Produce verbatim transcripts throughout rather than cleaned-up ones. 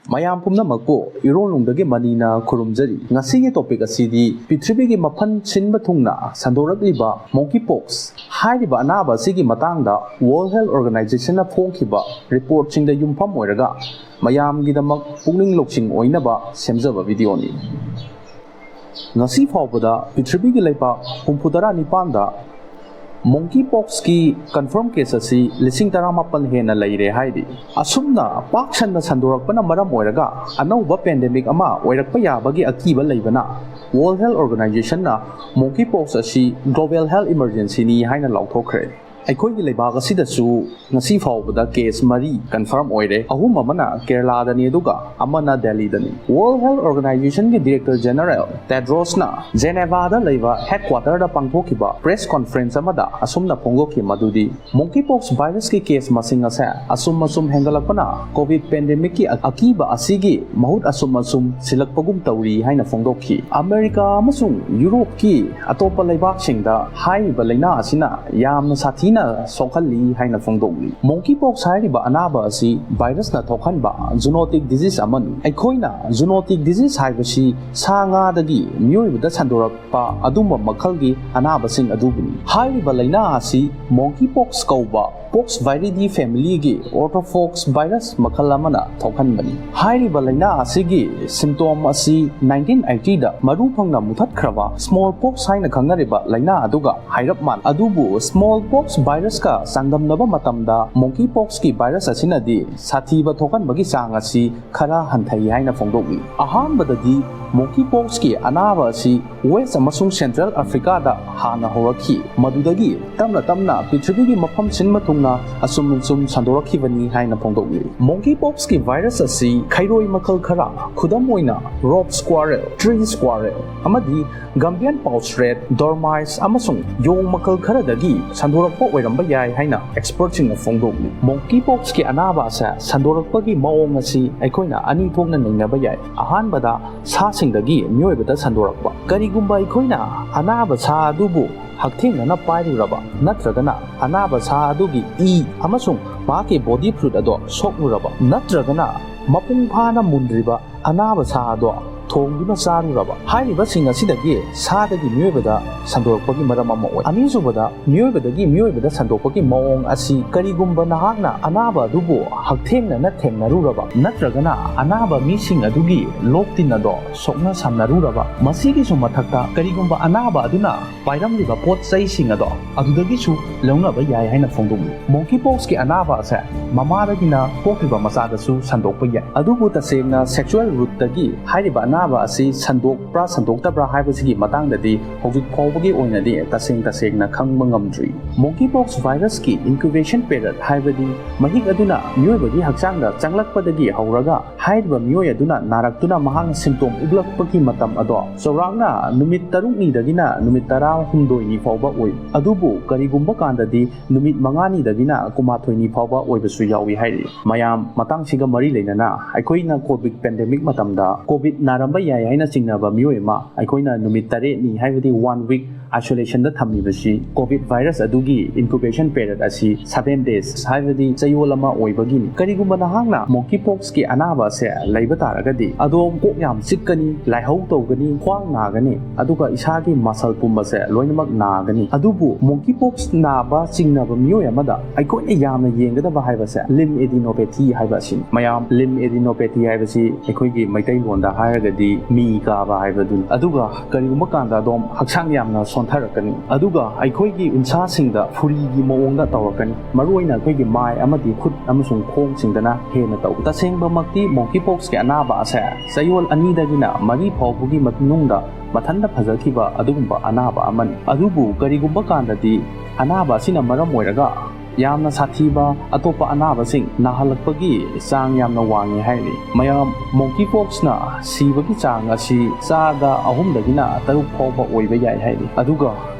ꯃꯌꯥꯝ ꯄꯨꯝꯅꯃꯛꯄꯨ ꯏꯔꯣꯜꯅꯨꯡꯗꯒꯤ ꯃꯅꯤꯅ ꯈꯨꯔꯨꯝꯖꯔꯤ꯫ ꯉꯁꯤꯒꯤ topic ꯑꯁꯤꯗꯤ ꯄ꯭ꯔꯤꯊꯤꯕꯤꯒꯤ ꯃꯐꯝ ꯁꯤꯟꯕ ꯊꯨꯡꯅ ꯁꯟꯗꯣꯔꯛꯂꯤꯕ monkeypox ꯍꯥꯏꯔꯤꯕ ꯑꯅꯥꯕ ꯑꯁꯤꯒꯤ ꯃꯇꯥꯡꯗ World Health Organizationꯅ ꯐꯣꯡꯈꯤꯕ reportꯁꯤꯡꯗ ꯌꯨꯝꯐꯝ ꯑꯣꯏꯔꯒ ꯃꯌꯥꯝꯒꯤꯗꯃꯛ ꯄꯨꯛꯅꯤꯡ ꯂꯧꯁꯤꯡ ꯑꯣꯏꯅꯕ ꯁꯦꯝꯖꯕ videoꯅꯤ꯫ ꯉꯁꯤ ꯐꯥꯎꯕꯗ ꯄ꯭ꯔꯤꯊꯤꯕꯤꯒꯤ ꯂꯩꯕꯥꯛ ꯍꯨꯝꯐꯨꯇꯔꯥ ꯅꯤꯄꯥꯟꯗ monkeypoxꯀꯤ confirm case ꯑꯁꯤ ꯂꯤꯁꯤꯡ ꯇꯔꯥꯃꯥꯄꯜ ꯍꯦꯟꯅ ꯂꯩꯔꯦ ꯍꯥꯏꯔꯤ꯫ ꯑꯁꯨꯝꯅ ꯄꯥꯛ ꯁꯟꯅ ꯁꯟꯗꯣꯔꯛꯄꯅ ꯃꯔꯝ ꯑꯣꯏꯔꯒ ꯑꯅꯧꯕ pandemic ꯑꯃ ꯑꯣꯏꯔꯛꯄ ꯌꯥꯕꯒꯤ ꯑꯀꯤꯕ ꯂꯩꯕꯅ World Health Organizationꯅ monkeypox ꯑꯁꯤ global health emergencyꯅꯤ ꯍꯥꯏꯅ ꯂꯥꯎꯊꯣꯛꯈ꯭ꯔꯦ꯫ ꯑꯩꯈꯣꯏꯒꯤ ꯂꯩꯕꯥꯛ ꯑꯁꯤꯗꯁꯨ ꯉꯁꯤ ꯐꯥꯎꯕꯗ case ꯃꯔꯤ confirm ꯑꯣꯏꯔꯦ꯫ ꯑꯍꯨꯝ ꯑꯃꯅ ꯀꯦꯔꯂꯥꯗꯅꯤ, ꯑꯗꯨꯒ ꯑꯃꯅ ꯗꯦꯜꯂꯤꯗꯅꯤ꯫ World Health Organizationꯒꯤ Director General Tedrosꯅ Genevaꯗ ꯂꯩꯕ headquarterꯗ ꯄꯥꯡꯊꯣꯛꯈꯤꯕ press conference ꯑꯃꯗ ꯑꯁꯨꯝꯅ ꯐꯣꯡꯗꯣꯛꯈꯤ ꯃꯗꯨꯗꯤ, monkeypox virusꯀꯤ case ꯃꯁꯤꯡ ꯑꯁꯦ ꯑꯁꯨꯝ ꯑꯁꯨꯝ ꯍꯦꯟꯒꯠꯂꯛꯄꯅ COVID pandemicꯀꯤ ꯑꯀꯤꯕ ꯑꯁꯤꯒꯤ ꯃꯍꯨꯠ ꯑꯁꯨꯝ ꯑꯁꯨꯝ ꯁꯤꯜꯂꯛꯄꯒꯨꯝ ꯇꯧꯔꯤ ꯍꯥꯏꯅ ꯐꯣꯡꯗꯣꯛꯈꯤ꯫ ꯑꯃꯦꯔꯤꯀꯥ ꯑꯃꯁꯨꯡ ꯌꯨꯔꯣꯞꯀꯤ ꯑꯇꯣꯞꯄ ꯂꯩꯕꯥꯛꯁꯤꯡꯗ ꯍꯥꯏꯔꯤꯕ ꯂꯩꯅꯥ ꯑꯁꯤꯅ ꯌꯥꯝꯅ ꯁꯥꯊꯤꯅ ꯁꯣꯛꯍꯜꯂꯤ ꯍꯥꯏꯅ ꯐꯣꯡꯗꯣꯛꯂꯤ꯫ Monkeypox ꯍꯥꯏꯔꯤꯕ ꯑꯅꯥꯕ ꯑꯁꯤ virusꯅ ꯊꯣꯛꯍꯟꯕ zoonotic disease ꯑꯃꯅꯤ꯫ ꯑꯩꯈꯣꯏꯅ zoonotic disease ꯍꯥꯏꯕꯁꯤ ꯁꯥ ꯉꯥꯗꯒꯤ ꯃꯤꯑꯣꯏꯕꯗ ꯁꯟꯗꯣꯔꯛꯄ ꯑꯗꯨꯝꯕ ꯃꯈꯜꯒꯤ ꯑꯅꯥꯕꯁꯤꯡ ꯑꯗꯨꯕꯨꯅꯤ꯫ ꯍꯥꯏꯔꯤꯕ ꯂꯩꯅꯥ ꯑꯁꯤ monkeypox ꯀꯧꯕ Poxviridae familyꯒꯤ arthropox virus ꯃꯈꯜ ꯑꯃꯅ ꯊꯣꯛꯍꯟꯕꯅꯤ꯫ ꯍꯥꯏꯔꯤꯕ ꯂꯩꯅꯥ ꯑꯁꯤꯒꯤ symptom ꯑꯁꯤ nineteen eightyꯗ ꯃꯔꯨ ꯐꯪꯅ ꯃꯨꯊꯠꯈ꯭ꯔꯕ smallpox ꯍꯥꯏꯅ ꯈꯪꯅꯔꯤꯕ ꯂꯩꯅꯥ ꯑꯗꯨꯒ ꯍꯥꯏꯔꯞ ꯃꯥꯟꯅꯩ꯫ ꯑꯗꯨꯕꯨ smallpox virusꯀ ꯆꯥꯡꯗꯝꯅꯕ ꯃꯇꯝꯗ monkeypoxꯀꯤ virus ꯑꯁꯤꯅꯗꯤ ꯁꯥꯊꯤꯕ ꯊꯣꯛꯍꯟꯕꯒꯤ ꯆꯥꯡ ꯑꯁꯤ ꯈꯔ ꯍꯟꯊꯩ ꯍꯥꯏꯅ ꯐꯣꯡꯗꯣꯛꯂꯤ꯫ ꯑꯍꯥꯟꯕꯗꯗꯤ monkeypoxꯀꯤ ꯑꯅꯥꯕ ꯑꯁꯤ West ꯑꯃꯁꯨꯡ Central Africaꯗ ꯍꯥꯟꯅ ꯍꯧꯔꯛꯈꯤ꯫ ꯃꯗꯨꯗꯒꯤ ꯇꯞꯅ ꯇꯞꯅ ꯄ꯭ꯔꯤꯊꯤꯕꯤꯒꯤ ꯃꯐꯝ ꯁꯤꯟꯕ ꯊꯨꯡꯅ ꯑꯁꯨꯝ ꯑꯁꯨꯝ ꯁꯟꯗꯣꯔꯛꯈꯤꯕꯅꯤ ꯍꯥꯏꯅ ꯐꯣꯡꯗꯣꯛꯂꯤ꯫ Monkeypoxꯀꯤ virus ꯑꯁꯤ ꯈꯩꯔꯣꯏ ꯃꯈꯜ ꯈꯔ, ꯈꯨꯗꯝ ꯑꯣꯏꯅ rock squirrel, tree squirrel, ꯑꯃꯗꯤ Gambian pouch rat, dormice, ꯑꯃꯁꯨꯡ ꯌꯣꯡ ꯃꯈꯜ ꯈꯔꯗꯒꯤ ꯁꯟꯗꯣꯔꯛꯄ ꯑꯣꯏꯔꯝꯕ ꯌꯥꯏ ꯍꯥꯏꯅ expertꯁꯤꯡꯅ ꯐꯣꯡꯗꯣꯛꯂꯤ꯫ Monkeypoxꯀꯤ ꯑꯅꯥꯕ ꯑꯁꯦ ꯁꯟꯗꯣꯔꯛꯄꯒꯤ ꯃꯑꯣꯡ ꯑꯁꯤ ꯑꯩꯈꯣꯏꯅ ꯑꯅꯤ ꯊꯣꯛꯅ ꯅꯩꯅꯕ ꯌꯥꯏ꯫ ꯑꯍꯥꯟꯕꯗ, ꯁꯥꯁꯤꯡꯗꯒꯤ ꯃꯤꯑꯣꯏꯕꯗ ꯁꯟꯗꯣꯔꯛꯄ꯫ ꯀꯔꯤꯒꯨꯝꯕ ꯑꯩꯈꯣꯏꯅ ꯑꯅꯥꯕ ꯁꯥ ꯑꯗꯨꯕꯨ ꯍꯛꯊꯦꯡꯅꯅ ꯄꯥꯏꯔꯨꯔꯕ ꯅꯠꯇ꯭ꯔꯒꯅ ꯑꯅꯥꯕ ꯁꯥ ꯑꯗꯨꯒꯤ ꯏ ꯑꯃꯁꯨꯡ ꯃꯍꯥꯛꯀꯤ body fluid ꯑꯗꯣ ꯁꯣꯛꯂꯨꯔꯕ ꯅꯠꯇ꯭ꯔꯒꯅ ꯃꯄꯨꯡ ꯐꯥꯅ ꯃꯨꯟꯗ꯭ꯔꯤꯕ ꯑꯅꯥꯕ ꯁꯥ ꯑꯗꯣ ꯊꯣꯡꯗꯨꯅ ꯆꯥꯔꯨꯔꯕ꯫ ꯍꯥꯏꯔꯤꯕꯁꯤꯡ ꯑꯁꯤꯗꯒꯤ ꯁꯥꯗꯒꯤ ꯃꯤꯑꯣꯏꯕꯗ ꯁꯟꯗꯣꯔꯛꯄꯒꯤ ꯃꯔꯝ ꯑꯃ ꯑꯣꯏ꯫ ꯑꯅꯤꯁꯨꯕꯗ, ꯃꯤꯑꯣꯏꯕꯗꯒꯤ ꯃꯤꯑꯣꯏꯕꯗ ꯁꯟꯗꯣꯛꯄꯒꯤ ꯃꯑꯣꯡ ꯑꯁꯤ ꯀꯔꯤꯒꯨꯝꯕ ꯅꯍꯥꯛꯅ ꯑꯅꯥꯕ ꯑꯗꯨꯕꯨ ꯍꯛꯊꯦꯡꯅꯅ ꯊꯦꯡꯅꯔꯨꯔꯕ ꯅꯠꯇ꯭ꯔꯒꯅ ꯑꯅꯥꯕ ꯃꯤꯁꯤꯡ ꯑꯗꯨꯒꯤ ꯂꯣꯛ ꯇꯤꯟ ꯑꯗꯣ ꯁꯣꯛꯅ ꯁꯝꯅꯔꯨꯔꯕ, ꯃꯁꯤꯒꯤꯁꯨ ꯃꯊꯛꯇ ꯀꯔꯤꯒꯨꯝꯕ ꯑꯅꯥꯕ ꯑꯗꯨꯅ ꯄꯥꯏꯔꯝꯂꯤꯕ ꯄꯣꯠ ꯆꯩꯁꯤꯡ ꯑꯗꯣ ꯑꯗꯨꯗꯒꯤꯁꯨ ꯂꯧꯅꯕ ꯌꯥꯏ ꯍꯥꯏꯅ ꯐꯣꯡꯗꯣꯛꯂꯤ꯫ Monkeypox ꯀꯤ ꯑꯅꯥꯕ ꯑꯁꯦ ꯃꯃꯥꯗꯒꯤꯅ ꯄꯣꯛꯂꯤꯕ ꯃꯆꯥꯗꯁꯨ ꯁꯟꯗꯣꯛꯄ ꯌꯥꯏ꯫ ꯑꯗꯨꯕꯨ ꯇꯁꯦꯡꯅ sexual route ꯇꯒꯤ ꯍꯥꯏꯔꯤꯕ ꯑꯅꯥꯕ ꯑꯁꯤ ꯁꯟꯗꯣꯛꯄ꯭ꯔꯥ ꯁꯟꯗꯣꯛꯇꯕ꯭ꯔꯥ ꯍꯥꯏꯕꯁꯤꯒꯤ ꯃꯇꯥꯡꯗꯗꯤ ꯍꯧꯖꯤꯛ ꯐꯥꯎꯕꯒꯤ ꯑꯣꯏꯅꯗꯤ ꯇꯁꯦꯡ ꯇꯁꯦꯡꯅ ꯈꯪꯕ ꯉꯝꯗ꯭ꯔꯤ꯫ Monkeypox virus ꯀꯤ incubation period, ꯍꯥꯏꯕꯗꯤ ꯃꯍꯤꯛ ꯑꯗꯨꯅ ꯃꯤꯑꯣꯏꯕꯒꯤ ꯍꯛꯆꯥꯡꯗ ꯆꯪꯂꯛꯄꯗꯒꯤ ꯍꯧꯔꯒ ꯍꯥꯏꯔꯤꯕ ꯃꯤꯑꯣꯏ ꯑꯗꯨꯅ ꯅꯥꯔꯛꯇꯨꯅ ꯃꯍꯥꯛꯅ symptom ꯎꯠꯂꯛꯄꯒꯤ ꯃꯇꯝ ꯑꯗꯣ ꯆꯥꯎꯔꯥꯛꯅ ꯅꯨꯃꯤꯠ ꯇꯔꯨꯛꯅꯤꯗꯒꯤꯅ ꯅꯨꯃꯤꯠ ꯇꯔꯥꯍꯨꯝꯗꯣꯏꯅꯤ ꯐꯥꯎꯕ ꯑꯣꯏ꯫ ꯑꯗꯨꯕꯨ ꯀꯔꯤꯒꯨꯝꯕ ꯀꯥꯟꯗꯗꯤ ꯅꯨꯃꯤꯠ ꯃꯉꯥꯅꯤꯗꯒꯤꯅ ꯀꯨꯟꯃꯥꯊꯣꯏꯅꯤ ꯐꯥꯎꯕ ꯑꯣꯏꯕꯁꯨ ꯌꯥꯎꯏ ꯍꯥꯏꯔꯤ꯫ ꯃꯌꯥꯝ, ꯃꯇꯥꯡꯁꯤꯒ ꯃꯔꯤ ꯂꯩꯅꯅ ꯑꯩꯈꯣꯏꯅ COVID pandemic ꯃꯇꯝꯗ COVID ꯅꯥꯔꯝꯕ ꯌꯥꯏ ꯍꯥꯏꯅ ꯆꯤꯡꯅꯕ ꯃꯤꯑꯣꯏ ꯑꯃ ꯑꯩꯈꯣꯏꯅ ꯅꯨꯃꯤꯠ ꯇꯔꯦꯠꯅꯤ, ꯍꯥꯏꯕꯗꯤ one week, isolation ꯗ ꯊꯝꯃꯤꯕꯁꯤ COVID virus ꯑꯗꯨꯒꯤ incubation period ꯑꯁꯤ seven days, ꯍꯥꯏꯕꯗꯤ ꯆꯌꯣꯜ ꯑꯃ ꯑꯣꯏꯕꯒꯤꯅꯤ꯫ ꯀꯔꯤꯒꯨꯝꯕ ꯅꯍꯥꯛꯅ Monkeypox ꯀꯤ ꯑꯅꯥꯕ ꯑꯁꯦ ꯂꯩꯕ ꯇꯥꯔꯒꯗꯤ ꯑꯗꯣꯝ ꯀꯣꯛ ꯌꯥꯝ ꯆꯤꯛꯀꯅꯤ, ꯂꯥꯏꯍꯧ ꯇꯧꯒꯅꯤ, ꯈ꯭ꯋꯥꯡ ꯅꯥꯒꯅꯤ, ꯑꯗꯨꯒ ꯏꯁꯥꯒꯤ muscle ꯄꯨꯝꯕꯁꯦ ꯂꯣꯏꯅꯃꯛ ꯅꯥꯒꯅꯤ꯫ ꯑꯗꯨꯕꯨ Monkeypox ꯅꯥꯕ ꯆꯤꯡꯅꯕ ꯃꯤꯑꯣꯏ ꯑꯃꯗ ꯑꯩꯈꯣꯏꯅ ꯌꯥꯝꯅ ꯌꯦꯡꯒꯗꯕ ꯍꯥꯏꯕꯁꯦ limb adenopathy ꯍꯥꯏꯕ ꯑꯁꯤꯅꯤ꯫ ꯃꯌꯥꯝ, limb adenopathy ꯍꯥꯏꯕꯁꯤ ꯑꯩꯈꯣꯏꯒꯤ ꯃꯩꯇꯩꯂꯣꯟꯗ ꯍꯥꯏꯔꯒꯗꯤ ꯃꯤ ꯀꯥꯕ ꯍꯥꯏꯕꯗꯨꯅꯤ꯫ ꯑꯗꯨꯒ ꯀꯔꯤꯒꯨꯝꯕ ꯀꯥꯟꯗ ꯑꯗꯣꯝ ꯍꯛꯆꯥꯡ ꯌꯥꯝꯅ ꯁꯣꯟꯊꯔꯛꯀꯅꯤ꯫ ꯑꯗꯨꯒ ꯑꯩꯈꯣꯏꯒꯤ ꯎꯟꯁꯥꯁꯤꯡꯗ ꯐꯨꯔꯤꯒꯤ ꯃꯑꯣꯡꯗ ꯇꯧꯔꯛꯀꯅꯤ꯫ ꯃꯔꯨꯑꯣꯏꯅ ꯑꯩꯈꯣꯏꯒꯤ ꯃꯥꯏ ꯑꯃꯗꯤ ꯈꯨꯠ ꯑꯃꯁꯨꯡ ꯈꯣꯡꯁꯤꯡꯗꯅ ꯍꯦꯟꯅ ꯇꯧꯏ꯫ ꯇꯁꯦꯡꯕꯃꯛꯇꯤ Monkeypox ꯀꯤ ꯑꯅꯥꯕ ꯑꯁꯦ ꯆꯌꯣꯜ ꯑꯅꯤꯗꯒꯤꯅ ꯃꯔꯤ ꯐꯥꯎꯕꯒꯤ ꯃꯅꯨꯡꯗ ꯃꯊꯟꯇ ꯐꯖꯈꯤꯕ ꯑꯗꯨꯒꯨꯝꯕ ꯑꯅꯥꯕ ꯑꯃꯅꯤ꯫ ꯑꯗꯨꯕꯨ ꯀꯔꯤꯒꯨꯝꯕ ꯀꯥꯟꯗꯗꯤ ꯑꯅꯥꯕ ꯑꯁꯤꯅ ꯃꯔꯝ ꯑꯣꯏꯔꯒ ꯌꯥꯝꯅ ꯁꯥꯊꯤꯕ ꯑꯇꯣꯞꯄ ꯑꯅꯥꯕꯁꯤꯡ ꯅꯥꯍꯜꯂꯛꯄꯒꯤ ꯆꯥꯡ ꯌꯥꯝꯅ ꯋꯥꯡꯉꯤ ꯍꯥꯏꯔꯤ꯫ ꯃꯌꯥꯝ, Monkeypox ꯅ ꯁꯤꯕꯒꯤ ꯆꯥꯡ ꯑꯁꯤ ꯆꯥꯗ ꯑꯍꯨꯝꯗꯒꯤꯅ ꯇꯔꯨꯛ ꯐꯥꯎꯕ ꯑꯣꯏꯕ ꯌꯥꯏ ꯍꯥꯏꯔꯤ꯫ ꯑꯗꯨꯒ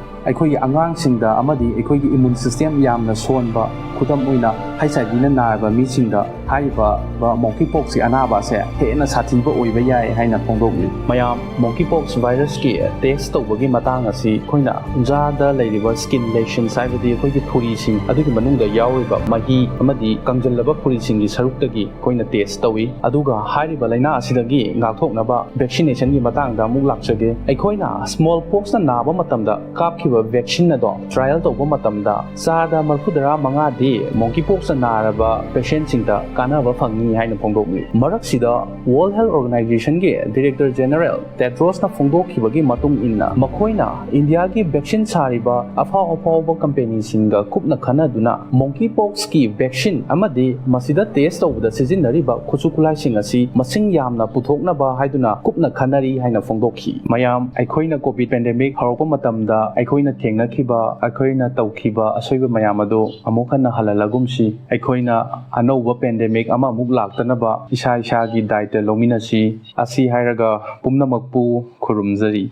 ꯑꯩꯈꯣꯏꯒꯤ ꯑꯉꯥꯡꯁꯤꯡꯗ ꯑꯃꯗꯤ ꯑꯩꯈꯣꯏꯒꯤ ꯏꯃ꯭ꯌꯨꯟ ꯁꯤꯁꯇꯦꯝ ꯌꯥꯝꯅ ꯁꯣꯟꯕ, ꯈꯨꯗꯝ ꯑꯣꯏꯅ ꯍꯩꯆ ꯑꯥꯏ ꯚꯤꯅ ꯅꯥꯔꯕ ꯃꯤꯁꯤꯡꯗ ꯍꯥꯏꯔꯤꯕ ꯃꯣꯡꯀꯤ ꯄꯣꯛꯁꯀꯤ ꯑꯅꯥꯕ ꯑꯁꯦ ꯍꯦꯟꯅ ꯁꯥꯊꯤꯕ ꯑꯣꯏꯕ ꯌꯥꯏ ꯍꯥꯏꯅ ꯐꯣꯡꯗꯣꯛꯂꯤ꯫ ꯃꯌꯥꯝ, ꯃꯣꯡꯀꯤ ꯄꯣꯛꯁ ꯚꯥꯏꯔꯁꯀꯤ ꯇꯦꯁ ꯇꯧꯕꯒꯤ ꯃꯇꯥꯡ ꯑꯁꯤ ꯑꯩꯈꯣꯏꯅ ꯎꯟꯖꯥꯗ ꯂꯩꯔꯤꯕ ꯁ꯭ꯀꯤꯟ ꯂꯦꯁꯟꯁ, ꯍꯥꯏꯕꯗꯤ ꯑꯩꯈꯣꯏꯒꯤ ꯐꯨꯔꯤꯁꯤꯡ, ꯑꯗꯨꯒꯤ ꯃꯅꯨꯡꯗ ꯌꯥꯎꯔꯤꯕ ꯃꯍꯤ ꯑꯃꯗꯤ ꯀꯪꯁꯤꯜꯂꯕ ꯐꯨꯔꯤꯁꯤꯡꯒꯤ ꯁꯔꯨꯛꯇꯒꯤ ꯑꯩꯈꯣꯏꯅ ꯇꯦꯁ ꯇꯧꯏ꯫ ꯑꯗꯨꯒ ꯍꯥꯏꯔꯤꯕ ꯂꯥꯏꯅꯥ ꯑꯁꯤꯗꯒꯤ ꯉꯥꯛꯊꯣꯛꯅꯕ ꯚꯦꯛꯁꯤꯅꯦꯁꯟꯒꯤ ꯃꯇꯥꯡꯗ ꯑꯃꯨꯛ ꯂꯥꯛꯆꯒꯦ꯫ ꯑꯩꯈꯣꯏꯅ ꯁ꯭ꯃꯣꯜ ꯄꯣꯛꯁꯅ ꯅꯥꯕ ꯃꯇꯝꯗ ꯀꯥꯞꯈꯤꯕ ꯚꯦꯛꯁꯤꯟ ꯑꯗꯣ ꯇ꯭ꯔꯥꯏꯌꯦꯜ ꯇꯧꯕ ꯃꯇꯝꯗ ꯆꯥꯗ ꯃꯔꯤꯐꯨꯇꯔꯥ ꯃꯉꯥꯗꯤ ꯃꯣꯡꯀꯤ ꯄꯣꯛꯁꯅ ꯅꯥꯔꯕ ꯄꯦꯁꯦꯟꯁꯤꯡꯗ ꯀꯥꯟꯅꯕ ꯐꯪꯏ ꯍꯥꯏꯅ ꯐꯣꯡꯗꯣꯛꯂꯤ꯫ ꯃꯔꯛꯁꯤꯗ ꯋꯥꯔꯜꯗ ꯍꯦꯜꯊ ꯑꯣꯔꯒꯅꯥꯏꯖꯦꯁꯟꯒꯤ ꯗꯤꯔꯦꯛꯇꯔ ꯖꯦꯅꯔꯦꯜ ꯇꯦꯗ꯭ꯔꯣꯁꯅ ꯐꯣꯡꯗꯣꯛꯈꯤꯕꯒꯤ ꯃꯇꯨꯡ ꯏꯟꯅ, ꯃꯈꯣꯏꯅ ꯏꯟꯗꯤꯌꯥꯒꯤ ꯚꯦꯛꯁꯤꯟ ꯁꯥꯔꯤꯕ ꯑꯐꯥꯎ ꯑꯐꯥꯎꯕ ꯀꯝꯄꯦꯅꯤꯁꯤꯡꯒ ꯀꯨꯞꯅ ꯈꯟꯅꯗꯨꯅ ꯃꯣꯡꯀꯤ ꯄꯣꯛꯁꯀꯤ ꯚꯦꯛꯁꯤꯟ ꯑꯃꯗꯤ ꯃꯁꯤꯗ ꯇꯦꯁ ꯇꯧꯕꯗ ꯁꯤꯖꯤꯟꯅꯔꯤꯕ ꯈꯨꯠꯁꯨ ꯈꯨꯠꯂꯥꯏꯁꯤꯡ ꯑꯁꯤ ꯃꯁꯤꯡ ꯌꯥꯝꯅ ꯄꯨꯊꯣꯛꯅꯕ ꯍꯥꯏꯗꯨꯅ ꯀꯨꯞꯅ ꯈꯟꯅꯔꯤ ꯍꯥꯏꯅ ꯐꯣꯡꯗꯣꯛꯈꯤ꯫ ꯃꯌꯥꯝ, ꯑꯩꯈꯣꯏꯅ ꯀꯣꯚꯤꯗ ꯄꯦꯟꯗꯦꯃꯤꯛ ꯍꯧꯔꯛꯄ ꯃꯇꯝꯗ ꯑꯩꯈꯣꯏꯅ ꯊꯦꯡꯅꯈꯤꯕ, ꯑꯩꯈꯣꯏꯅ ꯇꯧꯈꯤꯕ ꯑꯁꯣꯏꯕ ꯃꯌꯥꯝ ꯑꯗꯨ ꯑꯃꯨꯛ ꯍꯟꯅ ꯍꯜꯍꯜꯂꯒꯨꯝꯁꯤ꯫ ꯑꯩꯈꯣꯏꯅ ꯑꯅꯧꯕ ꯄꯦꯟꯗꯦꯃꯤꯛ ꯑꯃꯃꯨꯛ ꯂꯥꯛꯇꯅꯕ ꯏꯁꯥ ꯏꯁꯥꯒꯤ ꯗꯥꯏꯇ ꯂꯧꯃꯤꯟꯅꯁꯤ꯫ ꯑꯁꯤ ꯍꯥꯏꯔꯒ ꯄꯨꯝꯅꯃꯛꯄꯨ ꯈꯨꯔꯨꯝꯖꯔꯤ꯫